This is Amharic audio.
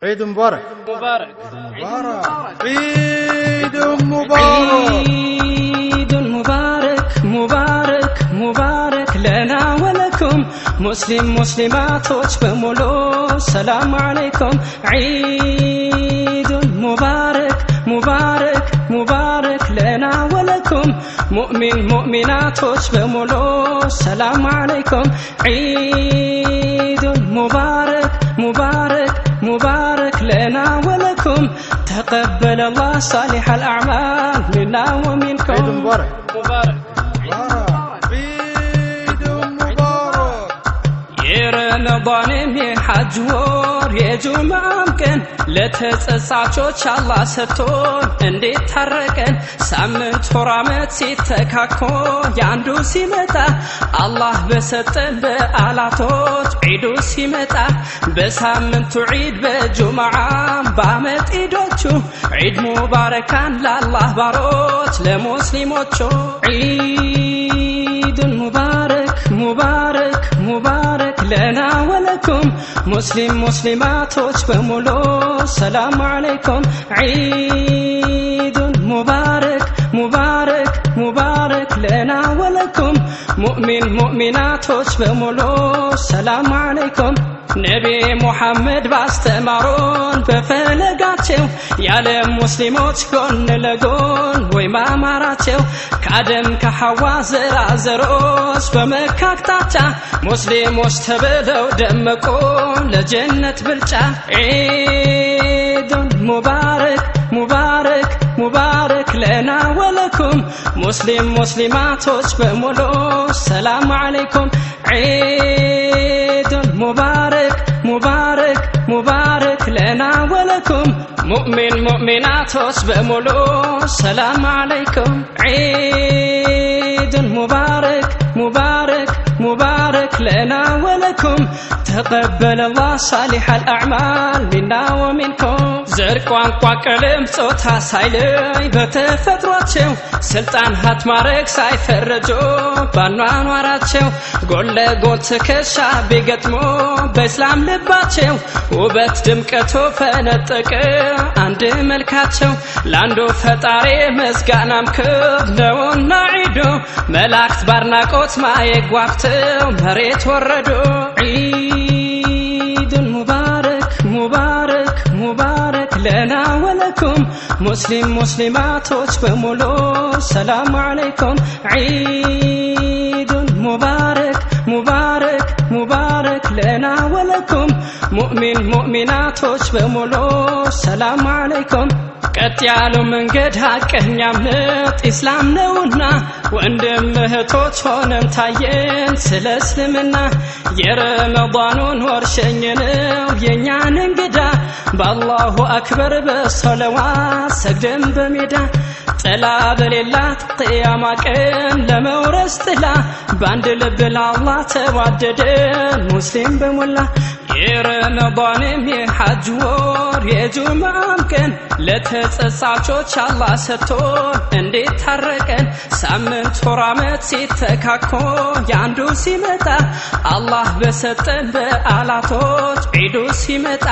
عيد مبارك. مبارك. عيد مبارك. عيد مبارك مبارك مبارك لنا ولكم ሙስሊም ሙስሊማቶች በሙሉ ሰላም አለይኩም። عيد مبارك مبارك مبارك لنا ولكم ሙእሚን ሙእሚናቶች በሙሉ ሰላም አለይኩም። عيد مبارك مبارك مبارك لنا ولكم تقبل الله صالح الأعمال منا ومنكم. عيد مبارك. مبارك. عيد مبارك. የረመዳንም የሐጅ ወር የጁምዓም ቀን ለተጸጻቾች አላህ ሰጥቶን እንዴት ታረቀን። ሳምንት፣ ወር፣ ዓመት ሲተካኮ የአንዱ ሲመጣ አላህ በሰጠን በዓላቶች ዒዱ ሲመጣ በሳምንቱ ዒድ በጁምዓም በዓመት ዒዶቹ ዒድ ሙባረካን ለአላህ ባሮች ለሙስሊሞቹ። عيد مبارك مبارك مبارك لنا ولكم ሙስሊም ሙስሊማቶች በሙሉ ሰላም አለይኩም። عيد مبارك مبارك مبارك لنا ولكم ሙእሚን ሙእሚናቶች በሙሉ ሰላም አለይኩም። ነቢ ሙሐመድ ባስተማሩን በፈለጋቸው የዓለም ሙስሊሞች ጎን ለጎን ወይ ማማራቸው ከአደም ከሐዋ ዘራዘሮች በመካ አቅጣጫ ሙስሊሞች ተብለው ደመቁ ለጀነት ብልጫ። عيد مبارك مبارك مبارك لنا ولكم ሙስሊም ሙስሊማቶች በሙሉ ሰላም አለይኩም። عيد مبارك مبارك مبارك لنا ولكم ሙእሚን ሙእሚናቶች በሙሉ ሰላም አለይኩም። عيد مبارك مبارك مبارك لنا ولكم تقبل الله صالح الأعمال منا ومنكم። ዘር፣ ቋንቋ፣ ቀለም፣ ጾታ ሳይለይ በተፈጥሯቸው ስልጣን ሀብት ማዕረግ ሳይፈረጁ ባኗኗራቸው ጎን ለጎን ትከሻ ቢገጥሙ በእስላም ልባቸው ውበት ድምቀቱ ፈነጠቀ አንድ መልካቸው። ለአንዱ ፈጣሪ ምስጋናም ክብ ነውና ዒዱ መላእክት ባድናቆት ማየጓፍተው መሬት ወረዱ። عيد مبارك مبارك مبارك لنا ولكم ሙስሊም ሙስሊማቶች በሙሉ ሰላም አለይኩም። عيد مبارك مبارك مبارك لنا ولكم ሙእሚን ሙእሚናቶች በሙሉ ሰላም አለይኩም። ቀጥ ያለው መንገድ ሀቀኛ እምነት ኢስላም ነውና ወንድም እህቶች ሆነን ታየን ስለ እስልምና። የረመዳኑን ወር ሸኘነው የእኛን እንግዳ በአላሁ አክበር በሰለዋት ሰግደን በሜዳ። ጥላ በሌላት ቅያማ ቀን ለመውረስ ጥላ በአንድ ልብ ለአላህ ተዋደደን ሙስሊም በሞላ። የረመዳንም የሐጅ ወር የጁምዓም ቀን ለተጸጻቾች አላህ ሰጥቶን እንዴት ታረቀን። ሳምንት፣ ወር፣ ዓመት ሲተካኮ የአንዱ ሲመጣ አላህ በሰጠን በዓላቶች ዒዱ ሲመጣ።